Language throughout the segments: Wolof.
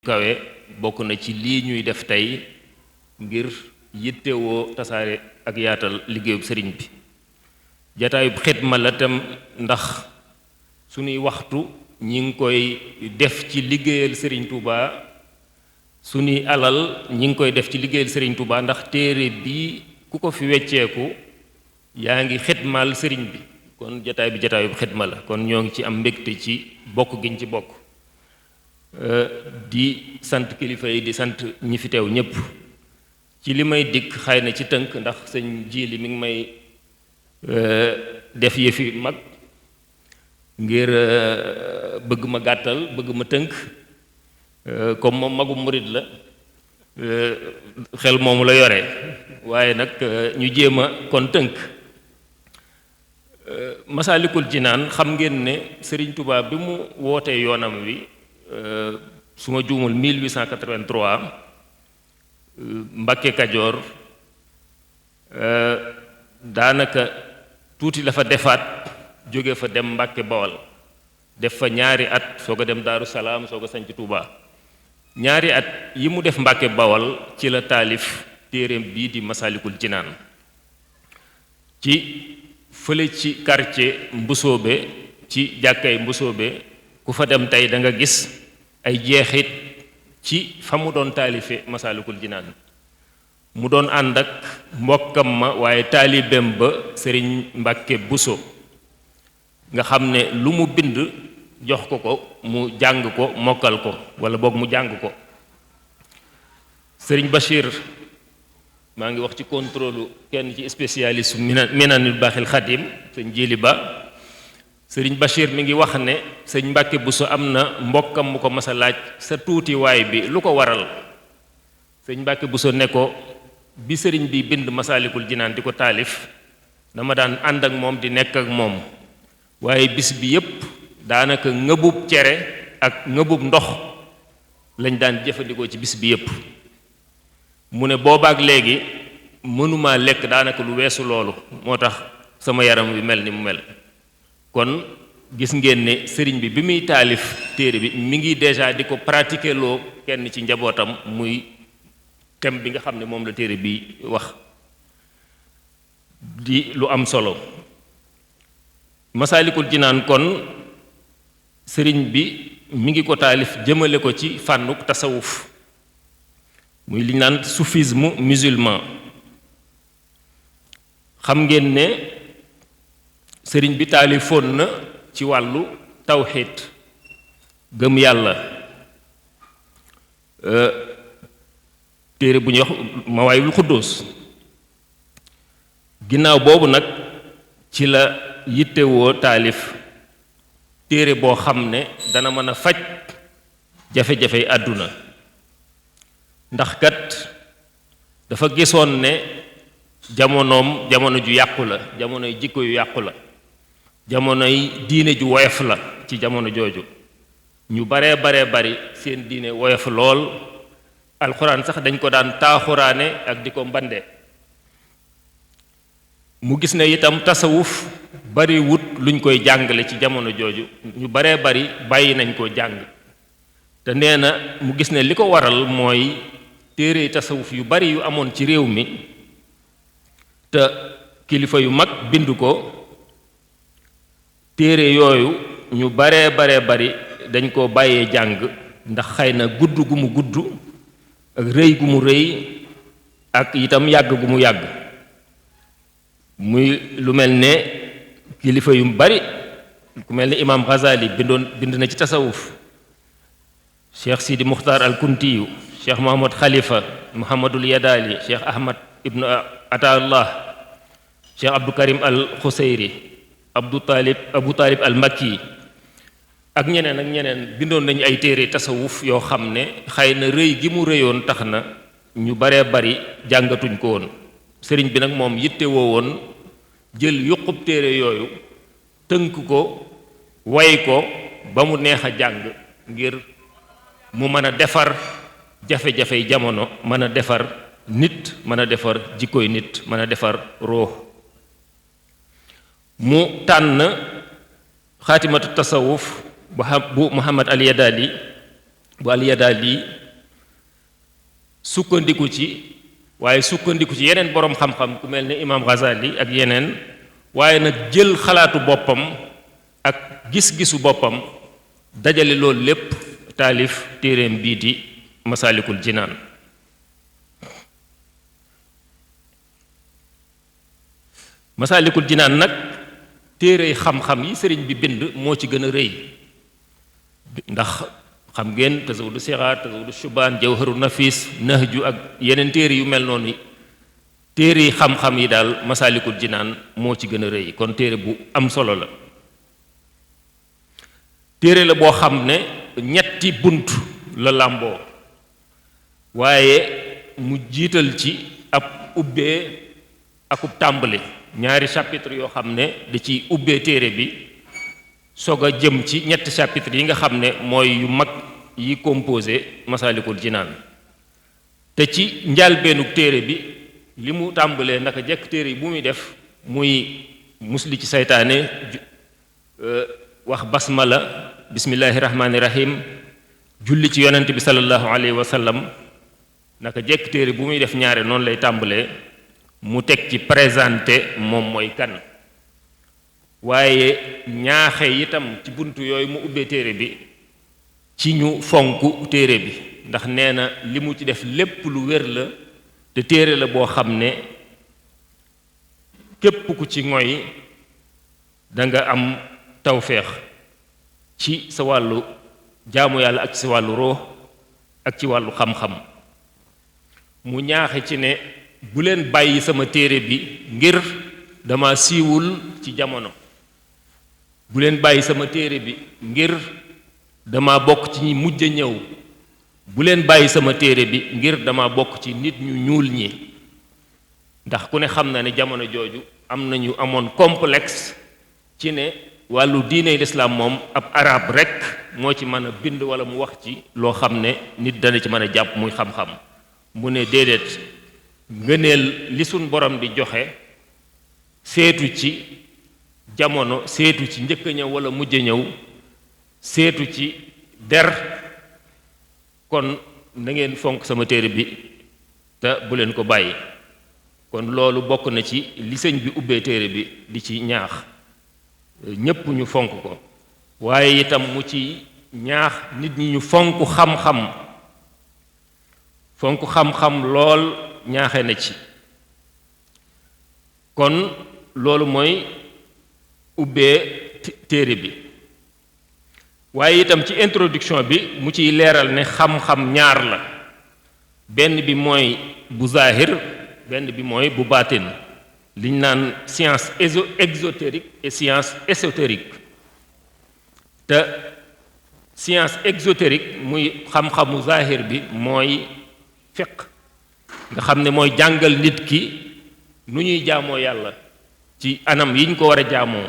kawe bokk na ci lii ñuy def tey ngir yittewoo tasaare ak yaatal liggéeyub sëriñ bi jataayub xidma la tam ndax suñuy waxtu ñi ngi koy def ci liggéeyal sëriñ Touba suñuy alal ñi ngi koy def ci liggéeyal sëriñ Touba ndax téere bii ku ko fi wecceeku yaa ngi xidmaal sëriñ bi kon jataay bi jataayub xidma la kon ñoo ngi ci am mbégte ci bokk giñ ci bokk di sant kilifa yi di sant ñi fi teew ñépp ci li may dikk xëy na ci tënk ndax sëñ Jiili mi ngi may def yëfi mag ngir bëgg ma gàttal bëgg ma tënk comme moom magu murit la xel moomu la yore waaye nag ñu jéem a kon tënk Masaalikul Jinaan xam ngeen ne Sëriñ Tuubaa bi mu wootee yoonam wi su ma juumul 1883 Mbàkke Kajoor daanaka tuuti la fa defaat jóge fa dem Mbàkke Bawal def fa ñaari at soog a dem Daaru Salaam soog a sanc Tuubaa ñaari at yi mu def Mbàkke Bawal ci la taalif téereem bii di Masaalikul Jinaan ci fële ci quartier Mbusoobe ci jàkkay Mbusoobe ku fa dem tey da nga gis ay jeexit ci fa mu doon taalife Masaalikul Jinaan mu doon ànd ak mbokkam ma waaye taalibeem ba Sëriñ Mbàkke Buso nga xam ne lu mu bind jox ko mu jàng ko mokkal ko wala boog mu jàng ko Sëriñ Bachir maa ngi wax ci contrôle kenn ci spécialiste Minanul Baaxil Xadim sëñ Jili Ba sëriñ Bachir mi ngi wax ne sëñ Mbàkke Buso am na mbokkam mu ko mas a laaj sa tuutiwaay bi lu ko waral sëñ Mbàkke Buso ne ko bi sëriñ bi bind Masaalikul Jinaan di ko taalif dama daan ànd ak moom di nekk ak moom waaye bis bi yépp daanaka ngëbub cere ak ngëbub ndox lañ daan jëfandikoo ci bis bi yépp mu ne boobaak léegi mënumaa lekk daanaka lu weesu loolu moo tax sama yaram wi mel ni mu mel kon gis ngeen ne sëriñ bi muy taalif téere bi mi ngi déjà di ko pratiquer loo kenn ci njabootam muy thème bi nga xam ne moom la téere bi wax di lu am solo Masaalikul Jinaan kon sëriñ bi mi ngi ko taalif jëmale ko ci fànnuk tasawuf muy li ñu naan soufisme musulman xam ngeen ne sëriñ bi taalifoon na ci wàllu tawxiid gëm yàlla téere bu ñuy wax Mawaahibul Xudduus ginnaaw boobu nag ci la yittewoo taalif téere boo xam ne dana mën a faj jafe-jafey àdduna ndax kat dafa gisoon ne jamono ju yàqu la jamonoy jikko yu yàqu la jamonoy diine ju woyof la ci jamono jooju ñu baree bari seen diine woyof lool alxuraan sax dañ ko daan taaxuraane ak di ko mbande mu gis ne itam tasawuf bari wut luñ koy jàngale ci jamono jooju ñu baree bari bàyyi nañ ko jàng te nee na mu gis ne li ko waral mooy téere tasawuf yu bari yu amoon ci réew mi te kilifa yu mag bind ko téere yooyu ñu baree bari dañ ko bàyyee jàng ndax xëy na gudd gu mu gudd ak rëy gu mu rëy ak itam yàgg gu mu yàgg muy lu mel ne kilifa yu bari ku mel ne imaam Ghazali bind na ci tasawuf cheikh Sidi Muxtaar al Kuntiyu cheikh Mohamad Khalifa Muhammadul Yadaali cheikh Ahmad ibnu Ataullah cheikh Abdou Karim al Xuseyri Abu Talib al Makki ak ñeneen bindoon nañu ay téere tasawuf yoo xam ne xëy na rëy gi mu rëyoon tax na ñu baree bari jàngatuñ ko woon sëriñ bi nag moom yitte woo woon jël yuqub téere yooyu tënk ko way ko ba mu neex a jàng ngir mu mën a defar jafe-jafey jamono mën a defar nit mën a defar jikkoy nit mën a defar ruux mu tànn xaatimatu tasawuf bu Muhammad al Yadaali bu al-Yadaali sukkandiku ci waaye sukkandiku ci yeneen boroom xam-xam ku mel ne imaam Ghazali ak yeneen waaye nag jël xalaatu boppam ak gis-gisu boppam dajale loolu lépp taalif téereem bii di Masaalikul Jinaan Masaalikul Jinaan nag téere xam-xam yi sëriñ bi bind moo ci gën a rëy ndax xam ngeen Tazawudu Sixaar Tazawudu Shubaan Jawharu Nafis Nahju ak yeneen téere yu mel noonu téere yi xam-xam yi daal Masaalikul Jinaan moo ci gën a rëy kon téere bu am solo la téere la boo xam ne ñetti bunt la làmboo waaye mu jiital ci ab ubbee akub tàmbali ñaari chapitre yoo xam ne da ci ubbee téere bi soog a jëm ci ñetti chapitre yi nga xam ne mooy yu mag yi composé Masaalikul Jinaan te ci njàlbeenug téere bi li mu tàmbalee naka jekk téere yi bu muy def muy musli ci saytaane wax basmala bismillahi rahmaani rahim julli ci yonent bi sallallahu alayhi wa sallam naka jekk téere bu muy def ñaare noonu lay tàmbalee mu teg ci présenté moom mooy kan waaye ñaaxe itam ci buntu yooyu mu ubbee téere bi ci ñu fonk téere bi ndax nee na li mu ci def lépp lu wér la te téere la boo xam ne képp ku ci ngoy da nga am tawféex ci sa wàllu jaamu yàlla ak ci sa wàllu roox ak ci wàllu xam-xam mu ñaaxe ci ne bu leen bàyyi sama téere bi ngir dama siiwul ci jamono bu leen bàyyi sama téere bi ngir dama bokk ci ñi mujj a ñëw bu leen bàyyi sama téere bi ngir dama bokk ci nit ñu ñuul ñi ndax ku ne xam na ne jamono jooju am nañu amoon complexe ci ne wàllu diine lislaam moom ab arab rekk moo ci mën a bind walla mu wax ci loo xam ne nit dana ci mën a jàpp muy xam-xam mu ne déedéet ngëneel li suñ borom di joxe seetu ci jamono seetu ci njëkk a ñëw walla mujj a ñëw seetu ci der kon na ngeen fonk sama téere bi te bu leen ko bàyyi kon loolu bokk na ci li sëñ bi ubbee téere bi di ci ñaax ñépp ñu fonk ko waaye itam mu ci ñaax nit ñi ñu fonk xam-xam lool ñaaxe na ci kon loolu mooy ubbee téere bi waaye itam ci introduction bi mu ciy leeral ne xam-xam ñaar la benn bi mooy bu zahir benn bi mooy bu baatin liñ naan science exotérique et science ésotérique te science exotérique muy xam-xamu zahir bi mooy fiqh nga xam ne mooy jàngal nit ki nu ñuy jaamoo yàlla ci anam yi ñu ko war a jaamoo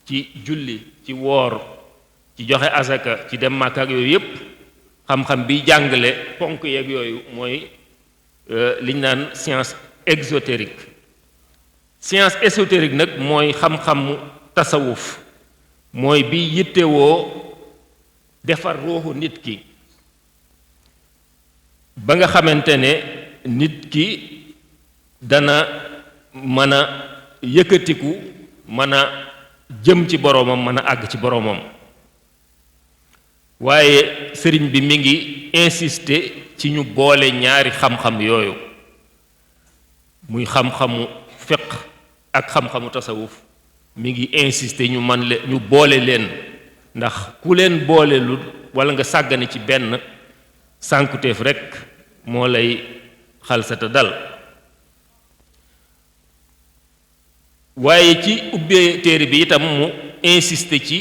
ci julli ci woor ci joxe azaka ci dem Makka ak yooyu yépp xam-xam bi jàngale ponk yeeg yooyu mooy liñ naan science exotérique science ésotérique nag mooy xam-xamu tasawuf mooy bi yittewoo defar ruuxu nit ki ba nga xamante ne nit ki dana mën a yëkkatiku mën a jëm ci boroomam mën a àgg ci boroomam waaye sëriñ bi mi ngi insister ci ñu boole ñaari xam-xam yooyu muy xam-xamu fiqh ak xam-xamu tasawuf mi ngi insister ñu ñu boole leen ndax ku leen boole lu walla nga sàggane ci benn sànkuteef rekk moo lay xalsata dal waaye ci ubbee téere bi itam mu insister ci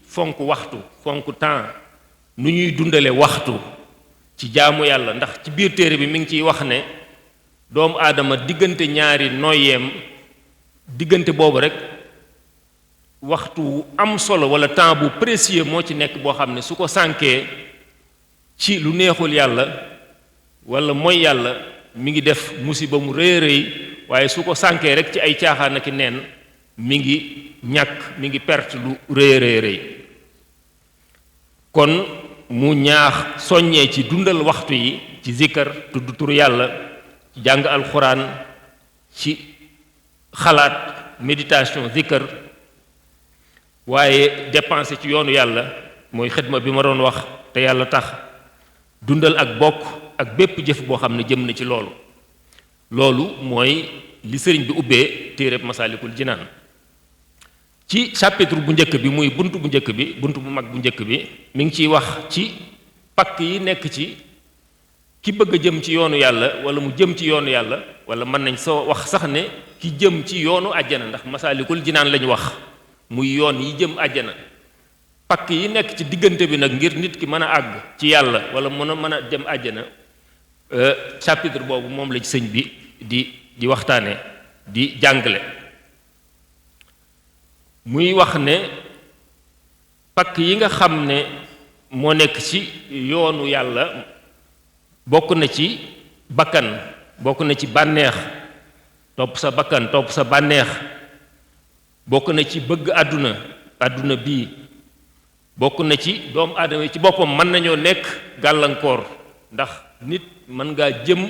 fonk waxtu fonk temps nu ñuy dundale waxtu ci jaamu yàlla ndax ci biir téere bi mi ngi ciy wax ne doomu aadama diggante ñaari noyeem diggante boobu rekk waxtu wu am solo walla temps bu précieux moo ci nekk boo xam ne su ko sànkee ci lu neexul yàlla walla mooy yàlla mi ngi def musiba mu rëy rëy waaye su ko sànkee rekk ci ay caaxaan ak neen mi ngi ñàkk mi ngi perte lu rëy rëy rëy kon mu ñaax soññee ci dundal waxtu yi ci zikkar tudd turu yàlla ci jàng alxuraan ci xalaat méditation zikkar waaye dépenser ci yoonu yàlla mooy xidma bi ma doon wax te yàlla tax dundal ak bokk ak bépp jëf boo xam ne jëm na ci loolu mooy li sëriñ bi ubbee téereb Masaalikul Jinaan ci chapitre bu njëkk bi muy bunt bu njëkk bi bunt bu mag bu njëkk bi mi ngi ciy wax ci pakk yi nekk ci ki bëgg a jëm ci yoonu yàlla wala mu jëm ci yoonu yàlla wala mën nañ soo wax sax ne ki jëm ci yoonu àjjana ndax Masaalikul Jinaan lañu wax muy yoon yi jëm àjjana pakk yi nekk ci diggante bi nag ngir nit ki mën a àgg ci yàlla wala mën a dem àjjana chapitre boobu moom la ci sëñ bi di waxtaane di jàngale muy wax ne pakk yi nga xam ne moo nekk ci yoonu yàlla bokk na ci bakkan bokk na ci bànneex topp sa bakkan topp sa bànneex bokk na ci bëgg àdduna bii bokk na ci doomu aadama yi ci boppam mën nañoo nekk gàllankoor ndax nit mën ngaa jëm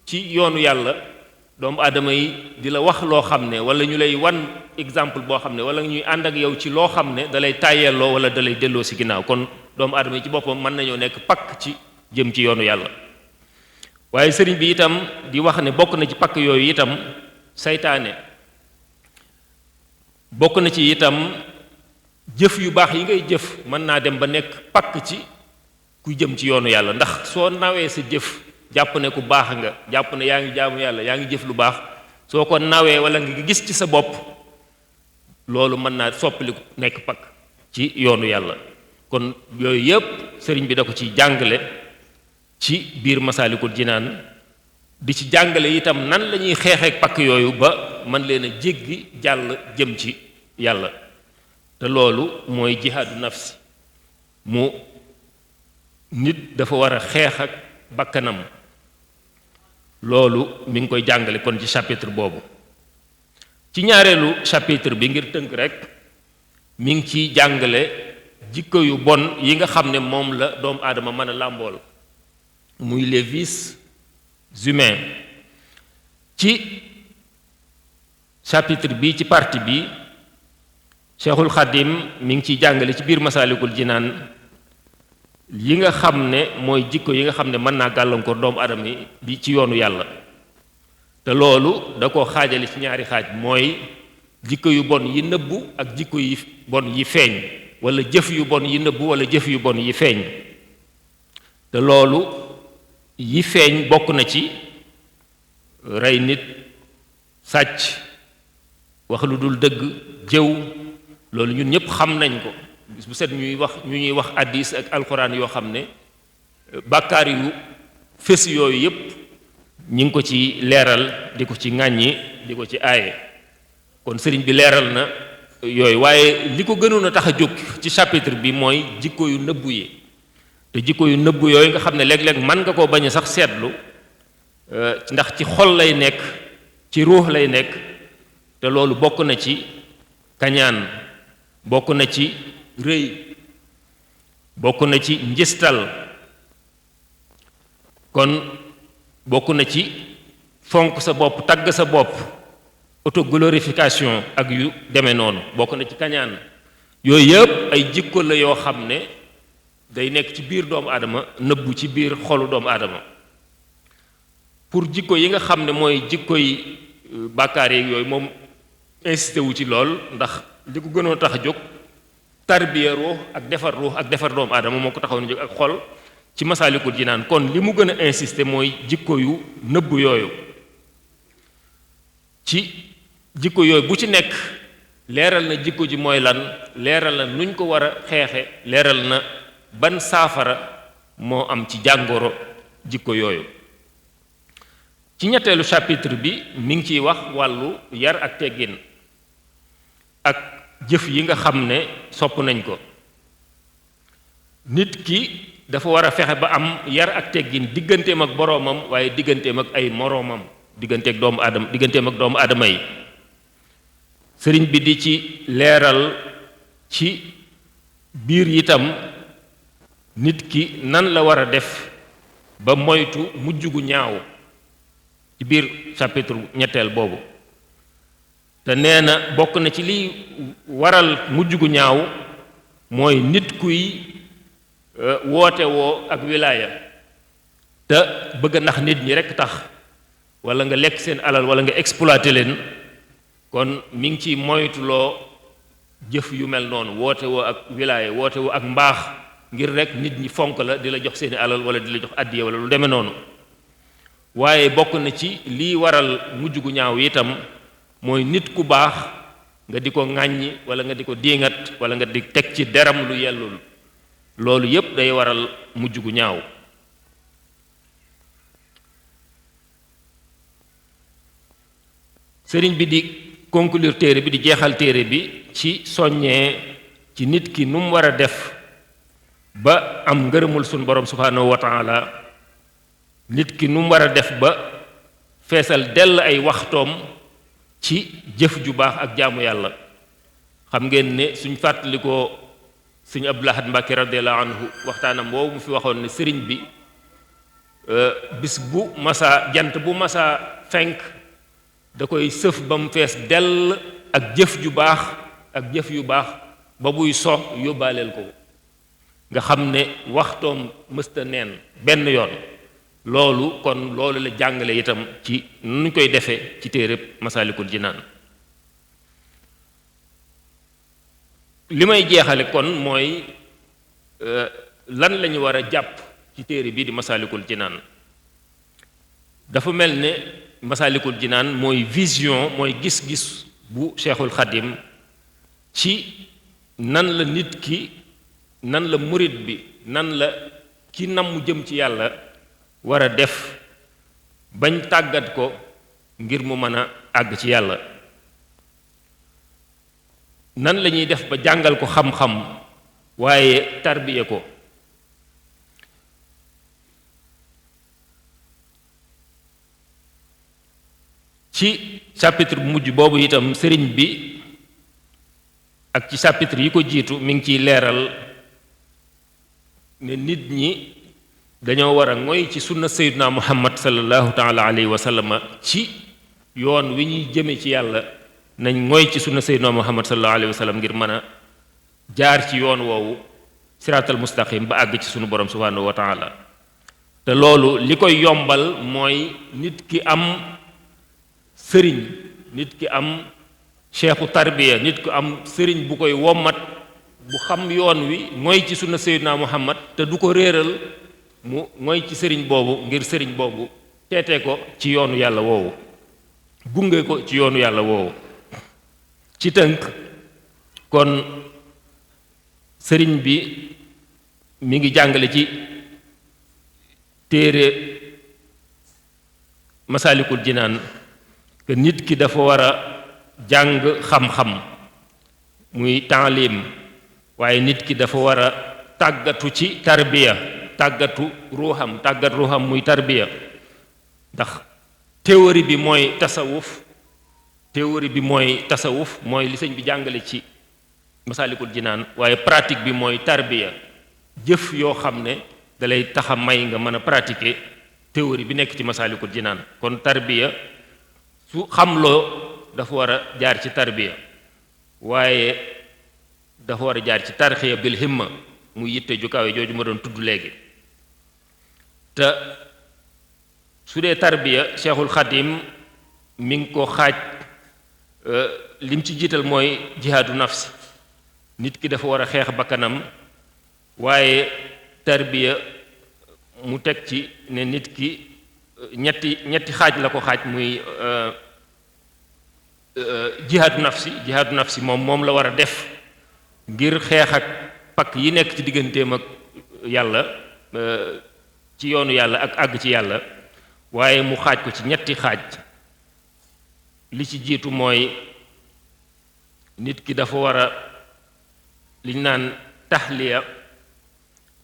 ci yoonu yàlla doomu aadama yi di la wax loo xam ne wala ñu lay wan exemple boo xam ne wala ñuy ànd ak yow ci loo xam ne da lay tàyyeeloo wala da lay delloo si ginnaaw kon doomu aadama yi ci boppam mën nañoo nekk pakk ci jëm ci yoonu yàlla waaye sëriñ bi itam di wax ne bokk na ci pakk yooyu itam saytaane bokk na ci itam jëf yu baax yi ngay jëf mën naa dem ba nekk pakk ci kuy jëm ci yoonu yàlla ndax soo nawee sa jëf jàpp ne ku baax nga jàpp ne yaa ngi jaamu yàlla yaa ngi jëf lu baax soo ko nawee wala nga gis ci sa bopp loolu mën naa soppali nekk pakk ci yoonu yàlla kon yooyu yépp sëriñ bi da ko ci jàngale ci biir Masaalikul Jinaan di ci jàngale itam nan la ñuy xeexeek pakk yooyu ba mën leen a jéggi jàll jëm ci yàlla te loolu mooy jihaadu nafsi mu nit dafa war a xeex ak bakkanam loolu mi ngi koy jàngale kon ci chapitre boobu ci ñaareelu chapitre bi ngir tënk rek mi ngi ciy jàngale jikko yu bon yi nga xam ne moom la doomu aadama mën a làmbool muy les vices humains ci chapitre bi ci partie bi Cheikhul Khadim mi ngi ciy jàngale ci biir Masaalikul Jinaan yi nga xam ne mooy jikko yi nga xam ne mën naa gàllankoor doomu aadama yi bi ci yoonu yàlla te loolu da koo xaajale ci ñaari xaaj mooy jikko yu bon yi nëbbu ak jikko yi bon yi feeñ wala jëf yu bon yi nëbbu wala jëf yu bon yi feeñ te loolu yi feeñ bokk na ci rey nit sàcc wax lu dul dëgg jëw loolu ñun ñëpp xam nañ ko bis bu set ñuy wax hadiis ak alxuraan yoo xam ne bàkkaar yu fés yooyu yëpp ñi ngi ko ci leeral di ko ci ŋàññi di ko ci aaye kon sëriñ bi leeral na yooyu waaye li ko gënoon a tax a jóg ci chapitre bi mooy jikko yu nëbbu yi te jikko yu nëbbu yooyu nga xam ne léeg-léeg mën nga koo bañ a sax seetlu ndax ci xol lay nekk ci ruux lay nekk te loolu bokk na ci kañaan bokk na ci rëy bokk na ci njistal kon bokk na ci fonk sa bopp tagg sa bopp autoglorification ak yu demee noonu bokk na ci kañaan yooyu yëpp ay jikko la yoo xam ne day nekk ci biir doomu aadama nëbbu ci biir xolu doomu aadama pour jikko yi nga xam ne mooy jikko yi bàkkaar yeeg yooyu moom insisté wu ci lool ndax li ko gënoon tax a jóg tarbiya ruux ak defar doomu aadama moo ko taxawoon jóg ak xol ci Masaalikul Jinaan kon li mu gën a insisté mooy jikko yu nëbbu yooyu ci jikko yooyu bu ci nekk leeral na jikko ji mooy lan leeral na nuñ ko war a xeexe leeral na ban saafara moo am ci jàngoro jikko yooyu ci ñetteelu chapitre bi mi ngi ciy wax wàllu yar ak teggin ak jëf yi nga xam ne sopp nañ ko nit ki dafa war a fexe ba am yar ak teggin digganteem ak boroomam waaye digganteem ak ay moroomam digganteem ak doomu aadama yi sëriñ bi di ci leeral ci biir itam nit ki nan la war a def ba moytu mujj gu ñaaw ci biir chapitre ñetteel boobu te nee na bokk na ci liy waral mujj gu ñaaw mooy nit kuy woote woo ak wilaaya te bëgg ndax nit ñi rekk tax walla nga lekk seen alal walla nga exploiter leen kon mi ngi ciy moytuloo jëf yu mel noonu woote woo ak wilaaya woote woo ak mbaax ngir rekk nit ñi fonk la di la jox seeni alal walla di la jox addiya walla lu demee noonu waaye bokk na ci lii waral mujj gu ñaaw itam mooy nit ku baax nga di ko ŋàññi walla nga di ko diingat walla nga di teg ci deram lu yellul loolu yépp day waral mujj gu ñaaw sëriñ bi di conclure téere bi di jeexal téere bi ci soññee ci nit ki nu mu war a def ba am ngërëmul sunu borom subhaanahu wa taala nit ki nu mu war a def ba feesal dell ay waxtoom ci jëf ju baax ak jaamu yàlla xam ngeen ne suñ fàttalikoo sëñ Abdul Ahad Mbàkke radiyallahu anhu waxtaanam boobu mu fi waxoon ne sëriñ bi bis bu masa jant bu masa fenk da koy sëf ba mu fees dell ak jëf ju baax ak jëf yu baax ba buy so yóbbaaleel ko nga xam ne waxtoom mësta neen benn yoon loolu kon loolu la jàngale itam ci nuñ koy defee ci téereb Masaalikul Jinaan li may jeexale kon mooy lan lañu war a jàpp ci téere bii di Masaalikul Jinaan dafa mel ne Masaalikul Jinaan mooy vision mooy gis-gis bu Cheikhul Khadim ci nan la nit ki nan la murit bi nan la ki nam mu jëm ci yàlla war a def bañ tàggat ko ngir mu mën a àgg ci yàlla nan la ñuy def ba jàngal ko xam-xam waaye tarbiye ko ci chapitre bu mujj boobu itam sëriñ bi ak ci chapitre yi ko jiitu mi ngi ciy leeral ne nit ñi dañoo war a ngoy ci sunna sayyidina muhammad sallallahu taala alayhi wa sallam ci yoon wi ñuy jëme ci yàlla nañ ngoy ci sunna sayyidina muhammad sallallahu alayhi wa sallam ngir mën a jaar ci yoon woowu siraatal mustaqim ba àgg ci sunu borom subhanahu wa taala te loolu li koy yombal mooy nit ki am sëriñ nit ki am cheikhu tarbiya nit ki am sëriñ bu koy wommat bu xam yoon wi ngoy ci sunna sayyidina muhammad te du ko réeral mu ngoy ci sëriñ boobu ngir sëriñ boobu teete ko ci yoonu yàlla woowu gunge ko ci yoonu yàlla woowu ci tënk kon sëriñ bi mi ngi jàngale ci téere Masaalikul Jinaan que nit ki dafa war a jàng xam-xam muy taalim waaye nit ki dafa war a tàggatu ci tarbiya tàggat ruuxam muy tarbiya ndax théorie bi mooy tasawuf mooy li sëñ bi jàngale ci Masaalikul Jinaan waaye pratique bi mooy tarbiya jëf yoo xam ne dalay taxa may nga mën a pratiquer théorie bi nekk ci Masaalikul Jinaan kon tarbiya su xamloo dafa war a jaar ci tarbiya waaye dafa war a jaar ci tarxiya bil himma mu yitte ju kawe jooju ma doon tudd léegi te su dee tarbiya Cheikhul Khadim mi ngi ko xaaj lim ci jiital mooy jihaadu nafsi nit ki dafa war a xeex bakkanam waaye tarbiya mu teg ci ne nit ki ñetti xaaj la ko xaaj muy jihaadu nafsi moom la war a def ngir xeex ak pakk yi nekk ci digganteem ak yàlla ci yoonu yàlla ak àgg ci yàlla waaye mu xaaj ko ci ñetti xaaj li ci jiitu mooy nit ki dafa war a liñ naan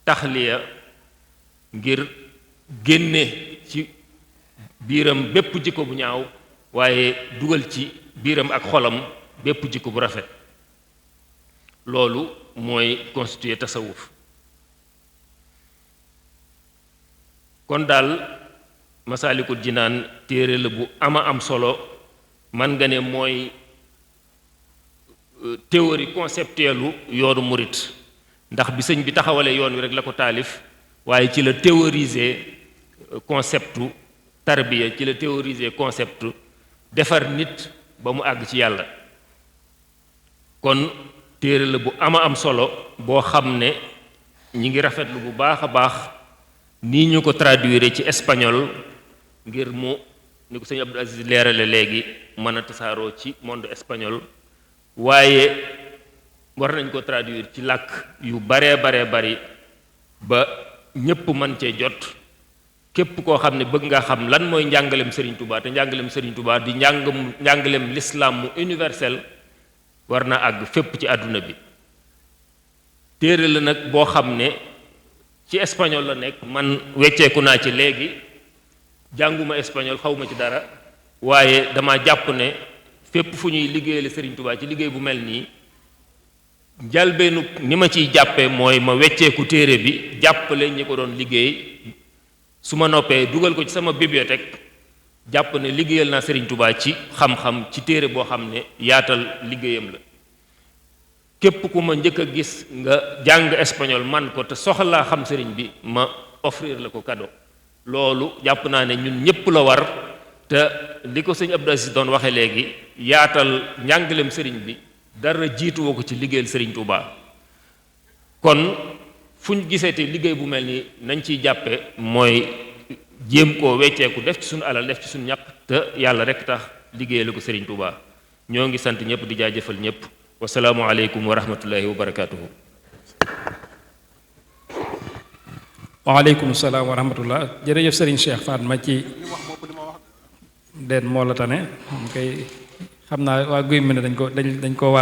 taxliya ngir génne ci biiram bépp jikko bu ñaaw waaye dugal ci biiram ak xolam bépp jikko bu rafet loolu mooy constituer tasawuf kon daal Masaalikul Jinaan téere la bu ama am solo man nga ne mooy théorie conceptuelle yoonu murit ndax bi sëñ bi taxawalee yoon wi rek la ko taalif waaye ci la théoriser conceptu tarbiya ci la théoriser conceptu defar nit ba mu àgg ci yàlla kon téere la bu ama am solo boo xam ne ñi ngi rafetlu bu baax a baax nii ñu ko traduire ci espagnol ngir mu ni ko sëñ Abdou Aziz leerale léegi mën a tasaaroo ci monde espagnol waaye war nañ ko traduire ci làkk yu baree bari ba ñépp mën cee jot képp koo xam ne bëgg nga xam lan mooy njàngalem Serigne Touba te njàngalem Serigne Touba di njàngalem l'islam mu universel war na àgg fépp ci àdduna bi téere la nag boo xam ne ci espagnol la nekk man wecceeku naa ci léegi jànguma espagnol xawma ci dara waaye dama jàpp ne fépp fu ñuy liggéeyale Serigne Touba ci liggéey bu mel nii njalbeenu ni ma ciy jàppee mooy ma wecceeku téere bi jàppale ñi ko doon liggéey su ma noppee dugal ko ci sama bibliothèque jàpp ne liggéeyal naa Serigne Touba ci xam-xam ci téere boo xam ne yaatal liggéeyam la képp ku ma njëkk a gis nga jàng espagnol man ko te soxlaa xam Serigne bi ma offrir la ko cadeau loolu jàpp naa ne ñun ñépp la war te li ko sëñ Abdou Aziz doon waxe léegi yaatal njàngalem Serigne bi dara jiituwoo ko ci liggéeyal Serigne Touba kon fu ñu gisee te liggéey bu mel ni nañ ciy jàppe mooy jéem koo wecceeku def ci suñu alal def ci suñu ñàkk te yàlla rek tax liggéeyal ko Serigne Touba ñoo ngi sant ñëpp di jaajëfal ñëpp wasalaamu aleykum wa rahmatullahi wa barakaatuhu. waaleykum salaam wa rahmatullah jërëjëf Serigne Cheikh Fatma ci den moo la tane kay xam naa waa guy mi ne dañ ko wàll